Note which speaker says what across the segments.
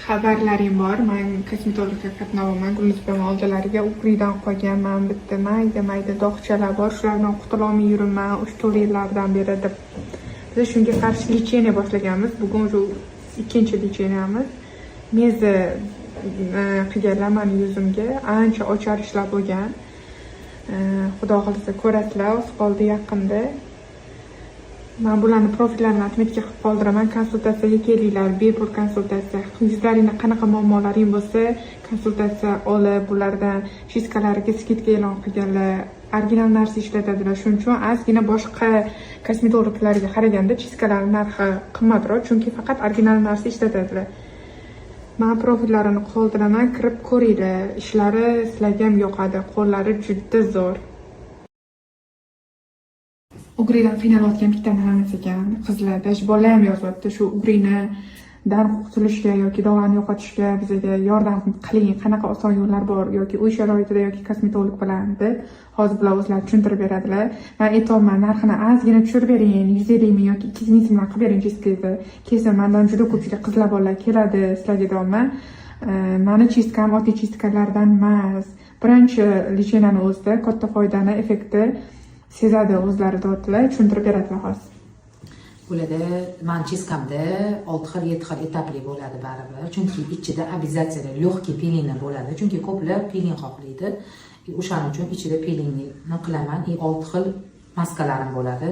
Speaker 1: Xabarlaring bor, man kosmetologga qatnayapman. Gulnuz opam oldilariga угри dan qolgan man bitta mayda mayda dog'chalar bor, shulardan qutulolmay yuribman 3-4 yillardan beri deb. Biz shunga qarshi лечение boshlaganmiz. Bugun уже ikkinchi лечение miz. Meza qilganlar mani yuzimga, ancha ocharishlar bo'lgan. Xudo xohlasa, ko'rasizlar, oz qoldi, yaqinda. Man bularni profillarini отметка qilib qoldiraman. Konsultatsiyaga kelinglar, bepul konsultatsiya. Yuzlaringda qanaqa muammolaring bo'lsa, konsultatsiya olib, bulardan чистка lariga скидка e'lon qilganlar, original narsa ishlatadilar. Shuning uchun ozgina boshqa kosmetologlarga qaraganda чистка lar narxi qimmatroq, chunki faqat original narsa ishlatadilar. Man profillarini qoldiraman, kirib ko'ringlar. Ishlari sizlarga ham yoqadi, qo'llari juda zo'r. Угри dan qiynalayotgan bitta emas ekan qizlar, даже bolalar ham yozyapti, shu угри nidan qutulishga yoki dog'larni yo'qotishga bizga yordam qiling, qanaqa oson yo'llar bor yoki uy sharoitida yoki kosmetolog bilan deb. Hozir bular o'zlari tushuntirib beradilar. Man aytyapman, narxini ozgina tushirib bering, 150 ming yoki 200 ming so'mdan qilib bering чистка ngizni, kelsa mandan juda ko'pchilik qizlar, bolalar keladi sizlarga, deyapman. Mani чистка m oddiy чистка lardan emas, birinchi лечение ni o'zida katta foydani, effekti sezadi o'zlari, deyaptilar, tushuntirib beradilar hozir.
Speaker 2: Bo'ladi, mani чистка mda olti xil, yetti xil etapli bo'ladi baribir, chunki ichida обязательно легкий пилинг bo'ladi, chunki ko'plar piling xohlaydi. И o'shaning uchun ichida pilingni qilaman и olti xil maskalarim bo'ladi.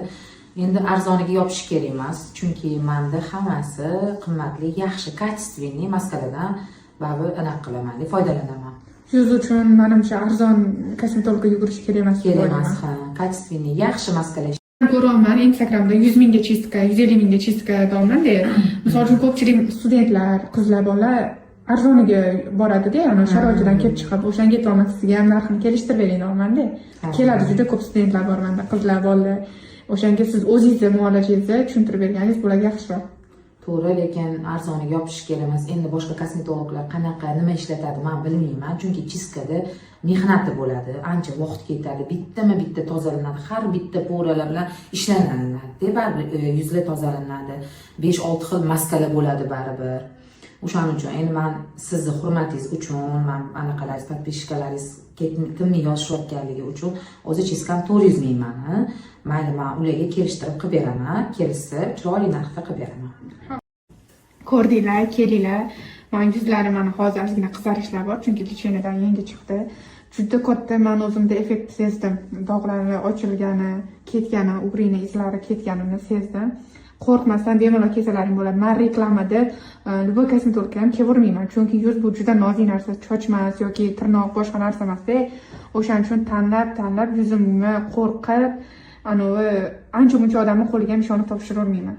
Speaker 2: Endi arzoniga yopish kerak emas, chunki manda hammasi qimmatli, yaxshi, качественный maskalardan baribir anaqa qilaman, foydalanaman.
Speaker 1: Yuz uchun, manimcha, arzon kosmetologga yugurish kerak emas deb
Speaker 2: Kerak emas.
Speaker 1: o'ylayman.
Speaker 2: Ha, качественный, yaxshi maskalar.
Speaker 1: Ko'ryapman Instagramda 100 mingga чистка, 150 mingga чистка deyapmanda. Misol uchun, ko'pchilik studentlar, qizlar, bolalar arzoniga boradida, anavi sharoitidan kelib chiqib. O'shanga aytyapman, sizga ham narxini kelishtirib bering deyapmanda. Keladi, juda ko'p studentlar bor manda, qizlar, bolalar. O'shanga siz o'zingizni muolajangizni tushuntirib berganingiz bularga yaxshiroq.
Speaker 2: To'g'ri, lekin arzoniga yopishish kerak emas. Endi boshqa kosmetologlar qanaqa, nima ishlatadi, man bilmayman, chunki чистка da mehnati bo'ladi, ancha vaqt ketadi, bittama bitta tozalanadi, har bitta пора lar bilan ishlanadi baribir, yuzlar tozalanadi, 5-6 xil maskalar bo'ladi baribir. O'shaning uchun endi man sizni hurmatingiz uchun, man anaqalaringiz, подписчика laringiz tinmay yozishayotganligi uchun o'zi чистка m 400 ming mani. Mayli, man ularga kelishtirib qilib beraman, kelishsa, chiroyli narxda qilib beraman.
Speaker 1: Ko'rdinglar, kelinglar. Man yuzlarim, mana hozir ozgina qizarishlar bor, chunki лечение dan yangi chiqdi. Juda katta man o'zimda effekt sezdim, dog'lari ochilgani, ketgani, угри ni izlari ketganini sezdim. Qo'rqmasdan bemalol kelsalaring bo'ladi. Man reklama deb любой kosmetologga ham kelavermayman, chunki yuz bu juda nozik narsa, soch emas yoki tirnoq, boshqa narsa emasda. O'shaning uchun tanlab tanlab, yuzimni qo'rqib, anavi ancha muncha odamni qo'liga ham ishonib topshiravermayman.